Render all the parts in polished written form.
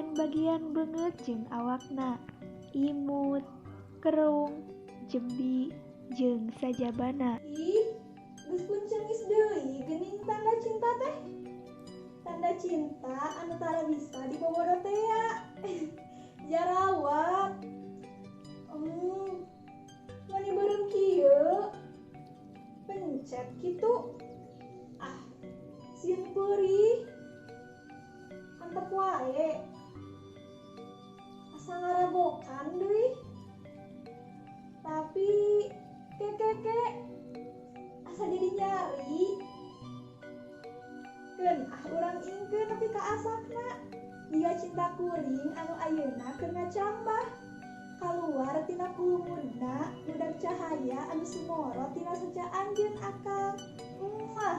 bagian-bagian beungeut jeung awakna, imut, kerung, jembi, jeung sajabana. Ih, geus pun cengis deui geuning tanda cinta teh. Tanda cinta anu tara bisa dibobodo tea. Jarawat. Mani beureum kieu. Pencet kitu. Ah, sieun peurih. Antep wae. Asa ngaragokan deui. Tapi kekeke asa jadi nyari. Keun ah urang ingkeun nepi ka asakna. Jiga cinta kuring anu ayeuna keur ngacambah. Kaluar tina kulumudna budak cahaya anu sumoro tina soca anjeun akang. Muah.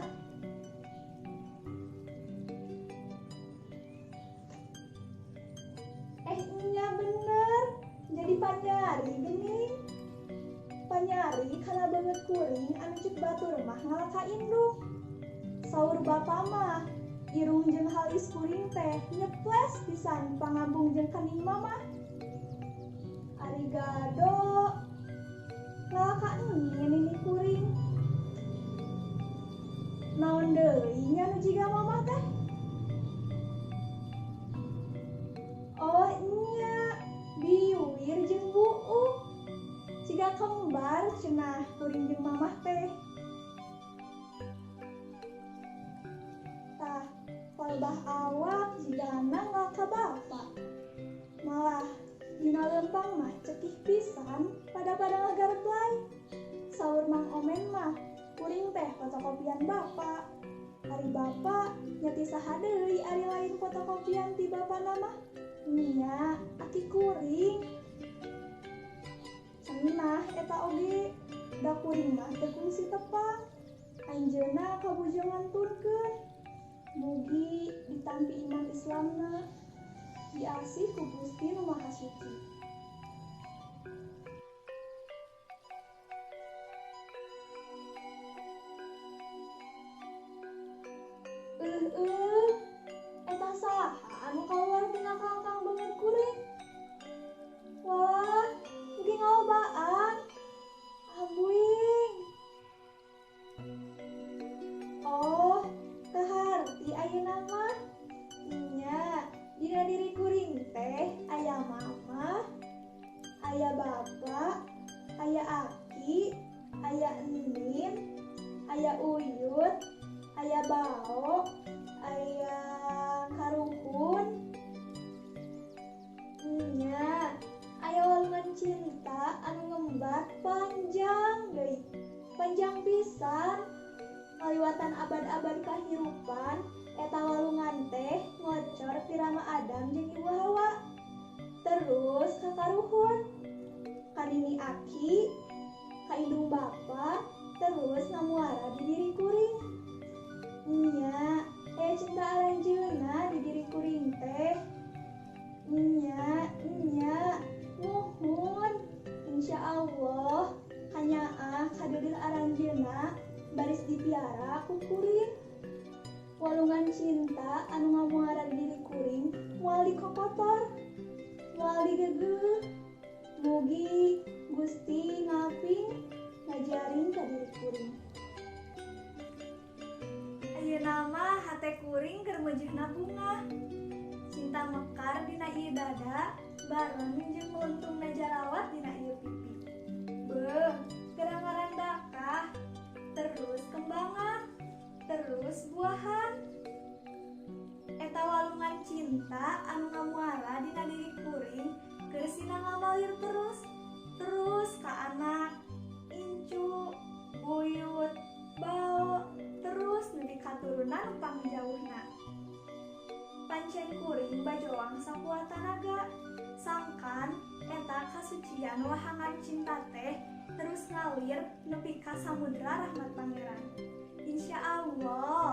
Nya bener, jadi panyari geuning. Panyari kana beungeut kuring anu ceuk batur mah ngalah ka indung. Saur bapa mah, irung jeung halis kuring teh nyeples pisan pangambung jeung kening mamah. Arigado, ngalah ka engin nini kuring. Naon deui nya nu jiga mamah teh? Oh nya, biuwir jeung buuk. Ciga kembar cenah kuring jeung mamah teh. Tah, palebah awak jigana ngalah ka bapa. Malah dina leumpang mah cekih pisan pada-pada ngagarplay. Saur Mang Omen mah kuring teh fotokopian bapa. Ari bapa nya ti saha deui ari lain fotokopian ti bapana mah. Nya, aki kuring. Cenah eta oge, da kuring mah teu kungsi tepang. Anjeunna kabujang ngantunkeun. Mugi ditampi iman Islamna, diasih ku Gusti Nu Maha Suci. Eta saha anu kaluar tina kangkang beungeut kuring? Wah, mugi ngalobaan. Ambuing. Oh, teu harti ayeuna mah. Nya, dina diri kuring teh aya mama, aya bapa, aya aki, aya enin, aya uyut, aya bao, aya karuhun. Nya, aya walungan cinta anu ngembat panjang deui. Panjang pisan. Ngaliwatan abad-abad kahirupan, eta walungan teh ngocor ti Rama Adam jeung Ibu Hawa. Terus ka karuhun, ka nini aki, ka indung bapa, terus ngamuara di diri kuring. Nya, aya cinta aranjeunna di diri kuring teh. Nya, nya, muhun. Insya Allah, kanyaah kadeudeuh aranjeunna baris dipiara ku kuring. Walungan cinta anu ngamuara di diri kuring moal dikokotor, moal digeugeuh. Mugi Gusti ngaping ngajarin ka diri kuring. Ayeuna mah hate kuring keur meujeuhna bungah. Cinta mekar dina ieu dada bareng jeung meluntungna jarawat dina ieu pipi. Beuh, gerang ngarandakah, terus kembangan, terus buahan. Eta walungan cinta anu ngamuara dina diri kuring keur sina ngamalir terus, terus ka anak, incu, buyut, bao, terus nepi katurunan pangjauhna. Pancen kuring bajoang sakuat tanaga, sangkan eta kasucian wahangan cinta teh terus ngalir nepi ka samudra rahmat Pangeran. Insya Allah.